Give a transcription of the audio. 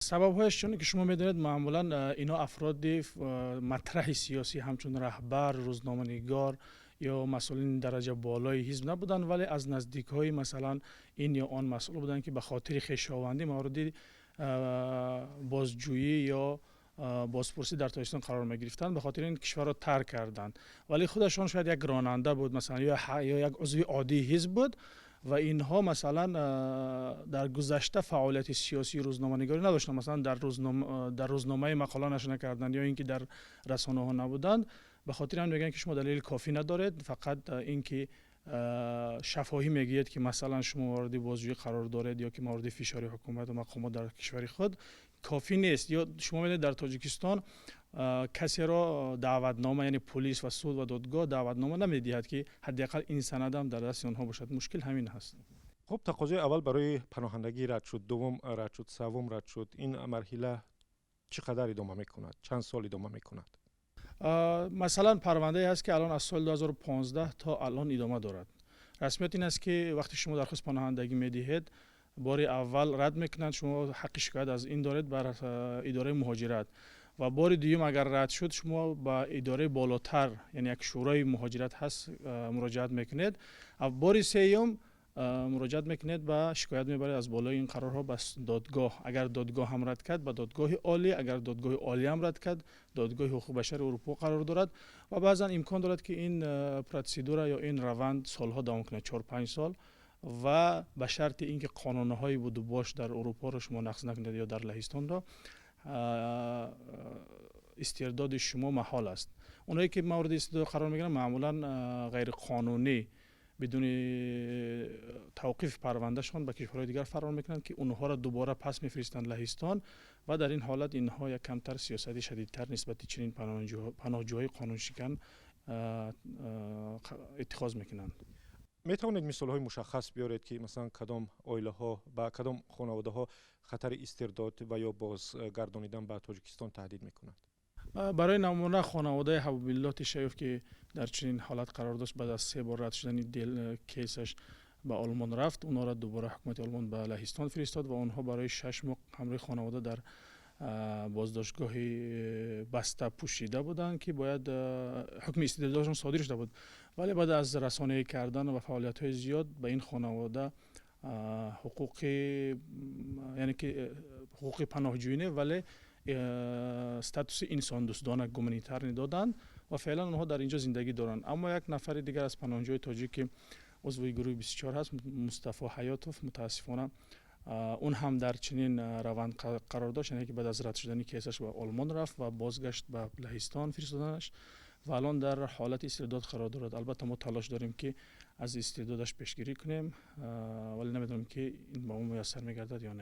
Сабабҳояш чуне ки шумо медонед, маъмулан ино афроди матраҳи сиёсӣ, ҳамчун раҳбар, рӯзноманигор ё масъулини дараҷа болои ҳизб набуданд, вале аз наздикҳои, масалан, ин ё он масъул буданд, ки ба хотири хешовандӣ мавриди бозҷӯӣ ё бозпурсӣ дар Тоҷикистон қарор мегирифтанд. Ба хотири ин кишварро тарк карданд, вале худашон шояд як ронанда буд, масалан, ё як узви оддии ҳизб буд ва инҳо, масалан, дар гузашта фаъолияти сиёсии рӯзноманигорӣ надоштанд, масалан, дар рӯзномаи мақола нашр накарданд ё ин ки дар расонаҳо набуданд. Ба хотири ҳам мегӯянд, ки шумо далели кофӣ надоред. Фақат ин ки шафоҳӣ мегӯяд, ки, масалан, шумо мавриди бозҷӯӣ қарор доред ё ки мавриди фишори ҳукумат ва мақомот дар кишвари худ, кофӣ нест. Ё шумо медонед, дар Тоҷикистон касеро даъватнома, яъне полис ва суд ва додгоҳ даъватнома намедиҳад, ки ҳадди ақал ин санадам дар дасти онҳо бошад. Мушкил ҳамин ҳаст. Хуб, тақозои аввал барои паноҳандагӣ рад шуд, дуввум рад шуд, севум рад шуд. Ин марҳила чӣ қадар идома мекунад, чанд сол идома мекунад? Масалан, парвандае ҳаст, ки алон аз соли 2015 то алон идома дорад. Расмият ин аст, ки вақте шумо дархости паноҳандагӣ медиҳед, бори аввал рад мекунанд, шумо ҳаққи шикоят аз ин доред бар идораи муҳоҷират ва бори дуюм агар рад шуд, шумо ба идораи болотар, яъне як шӯрои муҳоҷират ҳаст, муроҷиат мекунед. Бори сеюм муроҷиат мекунед, ба шикоят мебаред аз болои ин қарорҳо ба додгоҳ. Агар додгоҳ ҳам рад кард, ба додгоҳи олӣ. Агар додгоҳи олӣ ҳам рад кард, додгоҳи ҳуқуқи башари Аврупо қарор дорад. Ва баъзан имкон дорад, ки ин процедура ё ин раванд солҳо давом кунад, 4-5 сол, ва ба шарти ин ки қонунҳои будубош дар Аврупоро шумо нақз накунед ё дар Лаҳистонро, истирдоди шумо маҳол аст. Онҳое ки мавриди истирдод қарор мегиранд, маъмулан ғайриқонунӣ, бидуни тавқифи парвандашон ба кишварҳои дигар фарор мекунанд, ки онҳоро дубора пас мефиристанд Лаҳистон. Ва дар ин ҳолат инҳо як камтар сиёсати шадидтар нисбати чунин паноҳҷӯҳои қонуншикан иттихоз мекунанд. Метавонед мисолҳои мушаххас биёред, ки, масалан, кадом оилаҳо, ба кадом хонаводаҳо хатари истирдод ва ё бозгардонидан ба Тоҷикистон таҳдид мекунад? Барои намуна, хонаводаи Ҳабибулло Тишаев, ки дар чунин ҳолат қарор дошт, баъд аз се бор рад шудани кейсаш ба Олмон рафт. Онҳоро дубора ҳукумати Олмон ба Лаҳистон фиристод ва онҳо барои 6 моҳ ҳамроҳи хонавода дар боздоштгоҳи баста пӯшида буданд, ки бояд ҳукми истирдодашон содир шуда буд. Вале баъд аз расонаӣ кардан ва фаъолиятҳои зиёд ба ин хонавода ҳуқуқи, яъне ки ҳуқуқи паноҳҷӯӣ не, вале статуси инсондӯстдона, гуманитарный доданд ва феълан онҳо дар инҷо зиндагӣ доранд. Аммо як нафари дигар аз паноҳҷӯи тоҷик, ки узви гурӯҳи 24 ҳаст, Мустафо Ҳаётов, мутаассифона, он ҳам дар чунин раванд қарор дошт, яъне ки баъд аз рад шудани кейсаш ба Олмон рафт ва бозгашт ба Лаҳистон фиристоданаш ва алон дар ҳолати истирдод қарор дорад. Албатта, мо талош дорем, ки аз истирдодаш пешгирӣ кунем, вале намедонем, ки ин ба мо муяссар мегардад ё не.